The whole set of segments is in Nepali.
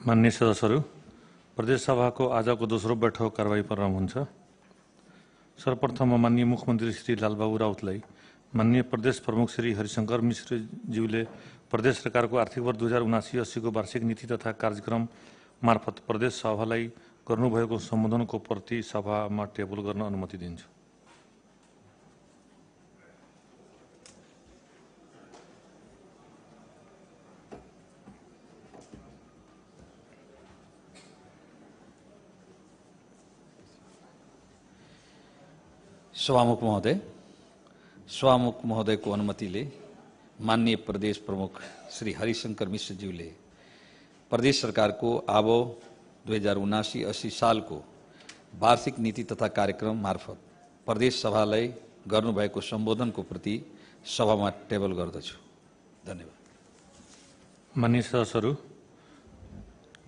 माननीय सदस्यहरू, प्रदेश सभाको आजको दोस्रो बैठक कारबाही प्रारम्भ हुन्छ। सर्वप्रथम माननीय मुख्यमन्त्री श्री लालबाबु राउतलाई माननीय प्रदेश प्रमुख श्री हरिशंकर मिश्रज्यूले प्रदेश सरकारको आर्थिक वर्ष 2079-80 को वार्षिक नीति तथा कार्यक्रम मार्फत प्रदेश सभालाई गर्नुभएको सम्बोधनको प्रति सभामा टेबल गर्न अनुमति दिन्छु। सभामुख महोदयको अनुमतिले माननीय प्रदेश प्रमुख श्री हरिशंकर मिश्रज्यूले प्रदेश सरकारको आबो 2079-80 सालको वार्षिक नीति तथा कार्यक्रम मार्फत प्रदेश सभालाई गर्नुभएको सम्बोधनको प्रति सभामा टेबल गर्दछु। धन्यवाद। माननीय सदस्यहरू,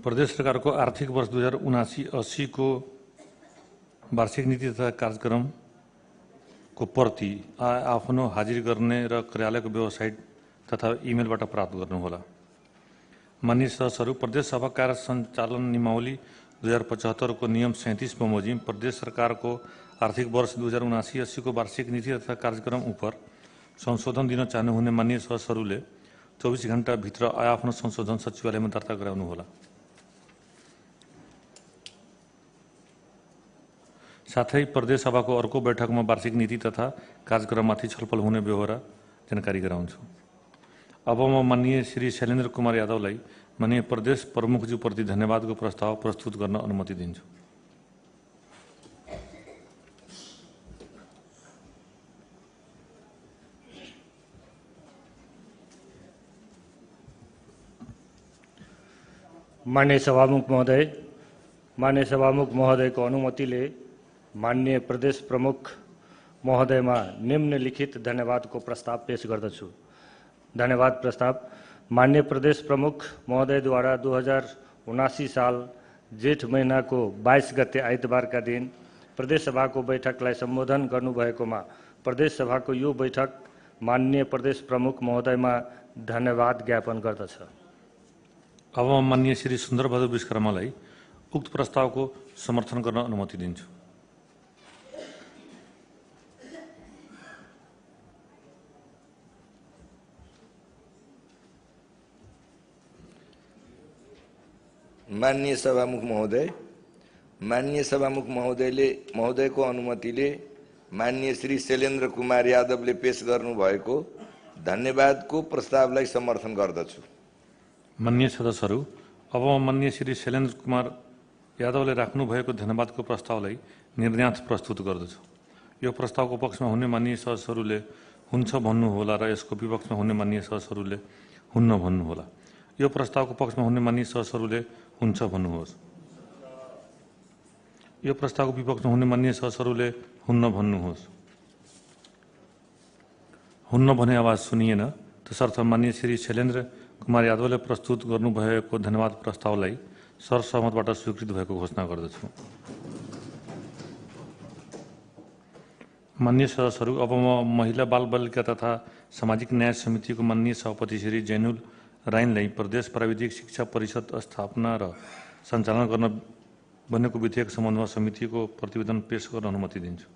प्रदेश सरकारको आर्थिक वर्ष 2079-80 को वार्षिक नीति तथा कार्यक्रम को प्रति आफ्नो हाजिर गर्ने र कार्यालयको वेबसाइट तथा इमेलबाट प्राप्त गर्नुहोला। माननीय सदस्यहरू, प्रदेश सभा कार्य सञ्चालन नियमावली 2075 को नियम 37 बमोजिम प्रदेश सरकारको आर्थिक वर्ष 2079-80 को वार्षिक नीति तथा कार्यक्रम उपर संशोधन दिन चाहनुहुने माननीय सदस्यहरूले 24 घण्टा भित्र आफ्नो संशोधन सचिवालयमा दर्ता गराउनुहोला। साथै प्रदेश सभाको अर्को बैठकमा वार्षिक नीति तथा कार्यक्रममाथि छलफल हुने बेहोरा जानकारी गराउँछु। अब म माननीय श्री शैलेन्द्र कुमार यादवलाई माननीय प्रदेश प्रमुखज्यू प्रति धन्यवादको प्रस्ताव प्रस्तुत गर्न अनुमति दिन्छु। माननीय सभामुख महोदयको अनुमतिले माननीय प्रदेश प्रमुख महोदयमा निम्नलिखित धन्यवादको प्रस्ताव पेश गर्दछु। धन्यवाद प्रस्ताव। माननीय प्रदेश प्रमुख महोदयद्वारा 2079 साल जेठ महीनाको 22 गते आइतबारका दिन प्रदेश सभाको बैठकलाई सम्बोधन गर्नुभएकोमा प्रदेश सभाको यो बैठक माननीय प्रदेश प्रमुख महोदयमा धन्यवाद ज्ञापन गर्दछ। अब माननीय श्री सुन्दरबहादुर विश्वकर्मालाई उक्त प्रस्तावको समर्थन गर्न अनुमति दिन्छु। माननीय सभामुख महोदयको अनुमतिले माननीय श्री शैलेन्द्र कुमार यादवले पेश गर्नुभएको धन्यवादको प्रस्तावलाई समर्थन गर्दछु। माननीय सदस्यहरू, अब माननीय श्री शैलेन्द्र कुमार यादवले राख्नुभएको धन्यवादको प्रस्तावलाई निर्णयार्थ प्रस्तुत गर्दछु। यो प्रस्तावको पक्षमा हुने माननीय सदस्यहरूले हुन्छ भन्नुहोला र यसको विपक्षमा हुने माननीय सदस्यहरूले हुन्न भन्नुहोला। यो प्रस्तावको पक्षमा हुने माननीय सदस्यहरूले हुन्छ भन्नुहोस्। यो प्रस्तावको विपक्षमा हुने माननीय सदस्यहरूले हुन्न भन्नुहोस्। हुन्न भने आवाज सुनिएन, तसर्थ माननीय श्री शैलेन्द्र कुमार यादवले प्रस्तुत गर्नुभएको धन्यवाद प्रस्तावलाई सर्वसम्मतबाट स्वीकृत भएको घोषणा गर्दछु। माननीय सदस्यहरू, अब म महिला बाल बालिका तथा सामाजिक न्याय समितिको माननीय सभापति श्री जैनुल राइनलाई प्रदेश प्राविधिक शिक्षा परिषद स्थापना र सञ्चालन गर्न बनेको विधेयक सम्बन्धमा समितिको प्रतिवेदन पेश गर्न अनुमति दिन्छु।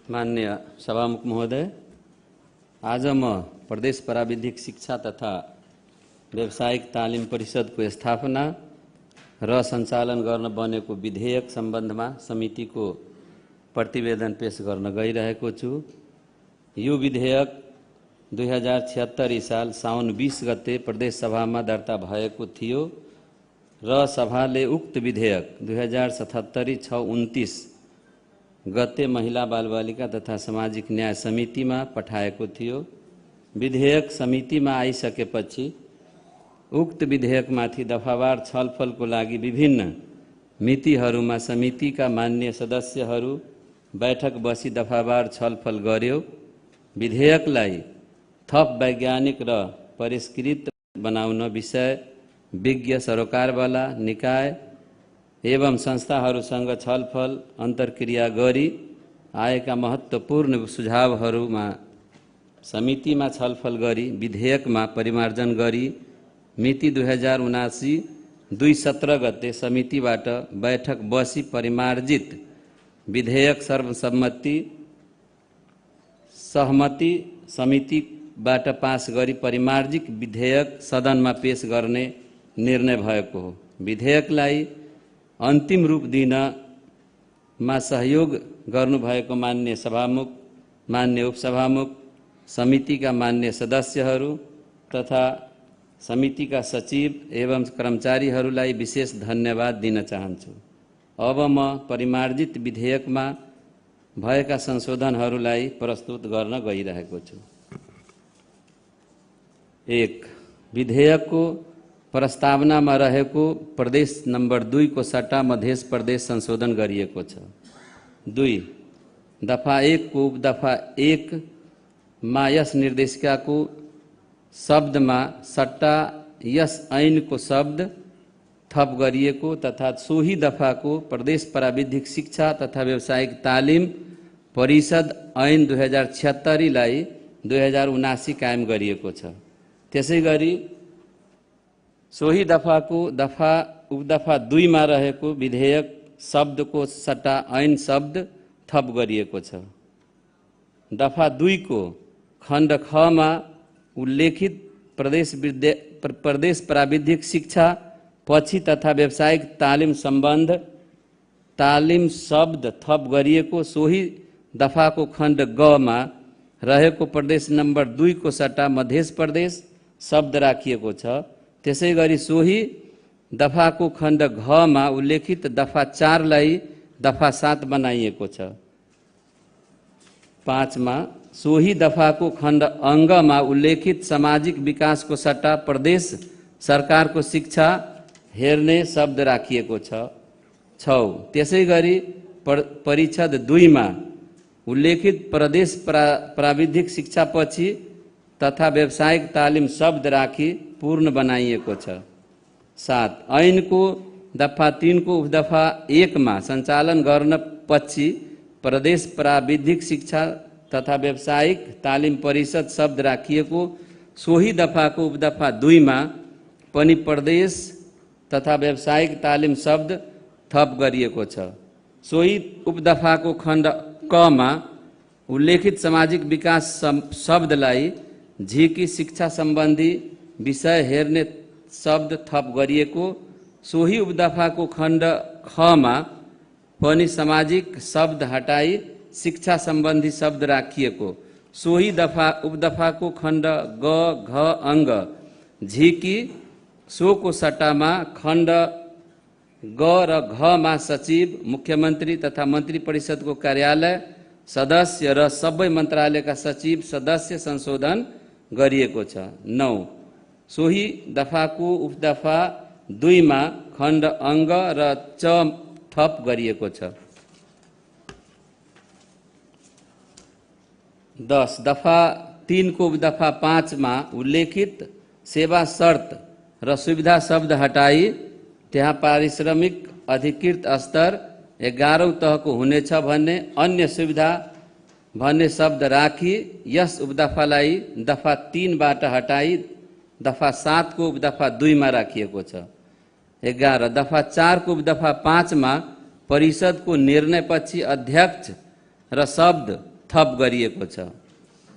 माननीय सभामुख महोदय, आज म प्रदेश प्राविधिक शिक्षा तथा व्यावसायिक तालिम परिषदको स्थापना र सञ्चालन गर्न बनेको विधेयक सम्बन्धमा समितिको प्रतिवेदन पेश गर्न गइरहेको छु। यो विधेयक 2076 साल साउन 20 गते प्रदेश सभामा दर्ता भएको थियो र सभाले उक्त विधेयक 2077-629 गते महिला बालबालिका तथा सामाजिक न्याय समितिमा पठाएको थियो। विधेयक समितिमा आइसकेपछि उक्त विधेयकमाथि दफावार छलफलको लागि विभिन्न मितिहरूमा समितिका मान्य सदस्यहरू बैठक बसी दफावार छलफल गर्यो। विधेयकलाई थप वैज्ञानिक र परिष्कृत बनाउन विषय विज्ञ सरोकारवाला निकाय एवं संस्थाहरूसँग छलफल अन्तर्क्रिया गरी आएका महत्त्वपूर्ण सुझावहरूमा समितिमा छलफल गरी विधेयकमा परिमार्जन गरी मिति 2079 2/17 गते समितिबाट बैठक बसी परिमार्जित विधेयक सर्वसम्मति सहमति समितिबाट पास गरी परिमार्जित विधेयक सदनमा पेश गर्ने निर्णय भएको हो। विधेयकलाई अन्तिम रूप दिनमा सहयोग गर्नुभएको मान्य सभामुख, मान्य उपसभामुख, समितिका मान्य सदस्यहरू तथा समितिका सचिव एवं कर्मचारीहरूलाई विशेष धन्यवाद दिन चाहन्छु। अब म परिमार्जित विधेयकमा भएका संशोधनहरूलाई प्रस्तुत गर्न गइरहेको छु। 1. विधेयकको प्रस्तावनामा रहेको प्रदेश नम्बर 2 को सट्टा मध्य प्रदेश संशोधन गरिएको छ। 2. दफा 1 को उपदफा 1 मा यस निर्देशिकाको शब्दमा सट्टा यस ऐनको शब्द थप गरिएको तथा सोही दफाको प्रदेश प्राविधिक शिक्षा तथा व्यावसायिक तालिम परिषद ऐन 2076 लाई 2079 कायम गरिएको छ। त्यसैगरी सोही दफाको उपदफा 2 मा रहेको विधेयक शब्दको सट्टा ऐन शब्द थप गरिएको छ। दफा 2 को खण्ड ख मा उल्लेखित प्रदेश प्राविधिक शिक्षा पछि तथा व्यावसायिक तालिम सम्बन्ध तालिम शब्द थप गरिएको सोही दफाको खण्ड ग मा रहेको प्रदेश नम्बर 2 को सट्टा मध्य प्रदेश शब्द राखिएको छ। त्यसैगरी सोही दफाको खण्ड घ मा उल्लेखित दफा 4 लाई दफा 7 बनाइएको छ। 5 मा सोही दफाको खण्ड अंग मा उल्लेखित सामाजिक विकासको सट्टा प्रदेश सरकारको शिक्षा हेर्ने शब्द राखिएको छ। 6 त्यसैगरी परिषद 2 मा उल्लेखित प्रदेश प्राविधिक शिक्षा पछि तथा व्यावसायिक तालिम शब्द राखी पूर्ण बनाइएको छ। 7 ऐनको दफा 3 को उपदफा 1 मा सञ्चालन गर्न पछि प्रदेश प्राविधिक शिक्षा तथा व्यावसायिक तालिम परिषद शब्द राखिएको सोही दफाको उपदफा 2 मा पनि प्रदेश तथा व्यावसायिक तालिम शब्द थप गरिएको छ। सोही उपदफाको खण्ड क मा उल्लेखित सामाजिक विकास शब्दलाई झिकी शिक्षा सम्बन्धी विषय हेर्ने शब्द थप गरिएको सोही उपदफाको खण्ड ख मा पनि सामाजिक शब्द हटाई शिक्षा सम्बन्धी शब्द राखिएको सोही उपदफाको खण्ड ग घ अंग झिकी सोको सट्टामा खण्ड ग र घ मा सचिव मुख्यमन्त्री तथा मन्त्री परिषदको कार्यालय सदस्य र सबै मन्त्रालयका सचिव सदस्य संशोधन गरिएको छ। 9 सोही दफाको उपदफा 2 मा खण्ड अंग र च थप गरिएको छ। 10 दफा 3 को उपदफा 5 मा उल्लेखित सेवा शर्त र सुविधा शब्द हटाई त्यहाँ पारिश्रमिक अधिकृत स्तर 11औं तहको हुनेछ भन्ने अन्य सुविधा भन्ने शब्द राखी यस उपदफालाई दफा 3 बाट हटाई दफा 7 को उपदफा 2 मा राखिएको छ। 11 दफा 4 को उपदफा 5 मा परिषदको निर्णय पछि अध्यक्ष र शब्द थप गरिएको छ।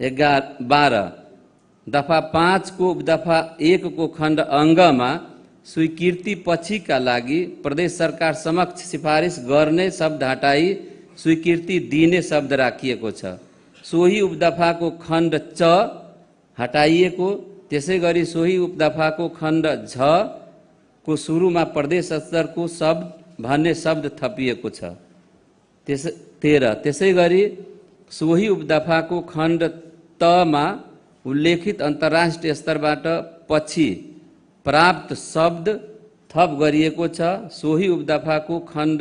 12 दफा 5 को उपदफा 1 को खण्ड अंग मा स्वीकृति पछिका लागि प्रदेश सरकार समक्ष सिफारिस गर्ने शब्द हटाई स्वीकृति दिने शब्द राखिएको छ। सोही उपदफाको खण्ड च हटाइएको त्यसैगरी सोही उपदफाको खण्ड झ को सुरुमा प्रदेश स्तरको शब्द भन्ने शब्द थपिएको छ। 13 त्यसैगरी सोही उपदफाको खण्ड त मा उल्लेखित अन्तर्राष्ट्रिय स्तरबाट पछि प्राप्त शब्द थप गरिएको छ। सोही उपदफाको खण्ड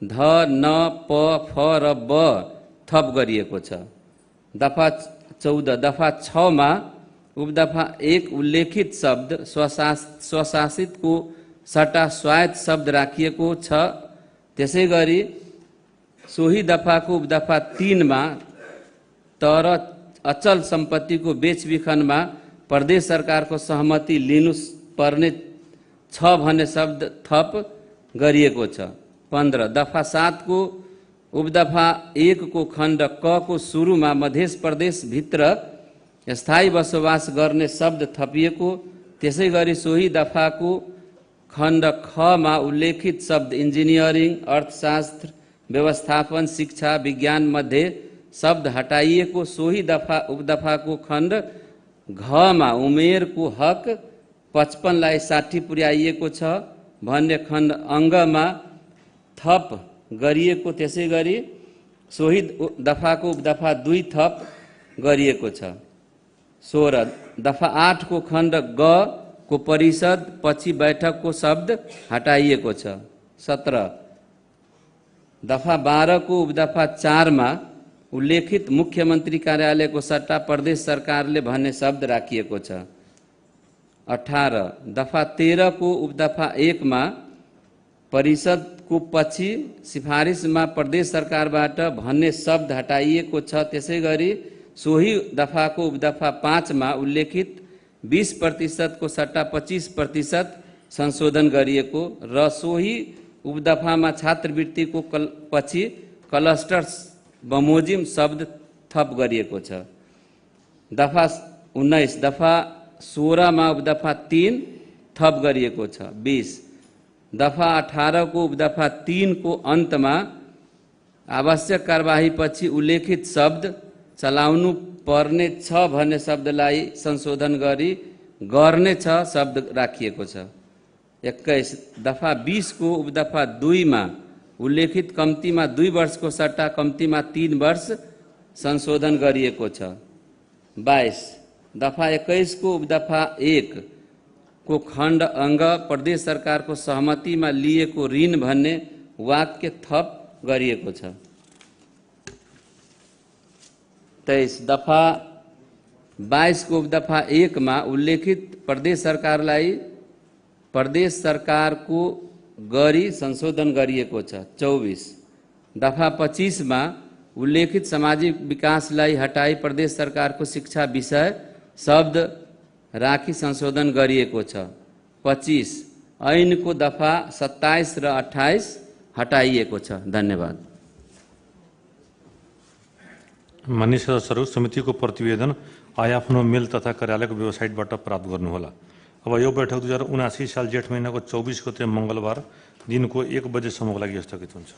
ध, न, प, फ र ब थप गरिएको छ। दफा 14 दफा 6 मा उपदफा 1 उल्लेखित शब्द स्वशासितको सट्टा स्वायत्त शब्द राखिएको छ। त्यसै गरी सोही दफाको उपदफा 3 मा तर अचल सम्पत्तिको बेचबिखनमा प्रदेश सरकारको सहमति लिनु पर्ने छ भन्ने शब्द थप गरिएको छ। 15 दफा 7 को उपदफा 1 को खण्ड क को सुरुमा मध्य प्रदेशभित्र स्थायी बसोबास गर्ने शब्द थपिएको। त्यसै गरी सोही दफाको खण्ड ख मा उल्लेखित शब्द इन्जिनियरिङ, अर्थशास्त्र, व्यवस्थापन, शिक्षा, विज्ञान मध्ये शब्द हटाइएको। सोही उपदफाको खण्ड घ मा उमेरको हक 55 लाई 60 पुर्याइएको छ भन्ने खण्ड अङ्गमा थप गरिएको। त्यसै गरी सोही दफाको उपदफा 2 थप गरिएको छ। 16 दफा 8 को खण्ड ग को परिषद पछि बैठकको शब्द हटाइएको छ। 17 दफा 12 को उपदफा 4 मा उल्लेखित मुख्यमन्त्री कार्यालयको सट्टा प्रदेश सरकारले भन्ने शब्द राखिएको छ। 18 दफा 13 को उपदफा 1 मा परिषदको पछि सिफारिसमा प्रदेश सरकारबाट भन्ने शब्द हटाइएको छ। त्यसै गरी सोही दफाको उपदफा 5 मा उल्लेखित 20% को सट्टा 25% संशोधन गरिएको र सोही उपदफामा छात्रवृत्तिको पछि क्लस्टर बमोजिम शब्द थप गरिएको छ। दफा 19 दफा 16 मा उपदफा 3 थप गरिएको छ। 20 दफा 18 को उपदफा 3 को अन्तमा आवश्यक कारबाही पछि उल्लेखित शब्द चलाउनु पर्ने छ भन्ने शब्दलाई संशोधन गरी गर्ने छ शब्द राखिएको छ। 21 दफा 20 को उपदफा 2 मा उल्लेखित कम्तीमा 2 वर्षको सट्टा कम्तीमा 3 वर्ष संशोधन गरिएको छ। 22 दफा 21 को उपदफा 1 को खण्ड अङ्ग प्रदेश सरकारको सहमतिमा लिएको ऋण भन्ने वाक्य थप गरिएको छ। 23 दफा 22 को उपदफा 1 मा उल्लेखित प्रदेश सरकारको गरी संशोधन गरिएको छ। 24 दफा 25 मा उल्लेखित सामाजिक विकासलाई हटाई प्रदेश सरकारको शिक्षा विषय शब्द राखी संशोधन गरिएको छ। 25 ऐनको दफा 27 र 28 हटाइएको छ। धन्यवाद। माननीय सदस्यहरू, समितिको प्रतिवेदन आफ्नो मेल तथा कार्यालयको वेबसाइटबाट प्राप्त गर्नुहोला। अब यो बैठक 2079 साल जेठ महिनाको 24 गते मङ्गलबार दिनको 1 बजेसम्मको लागि स्थगित हुन्छ।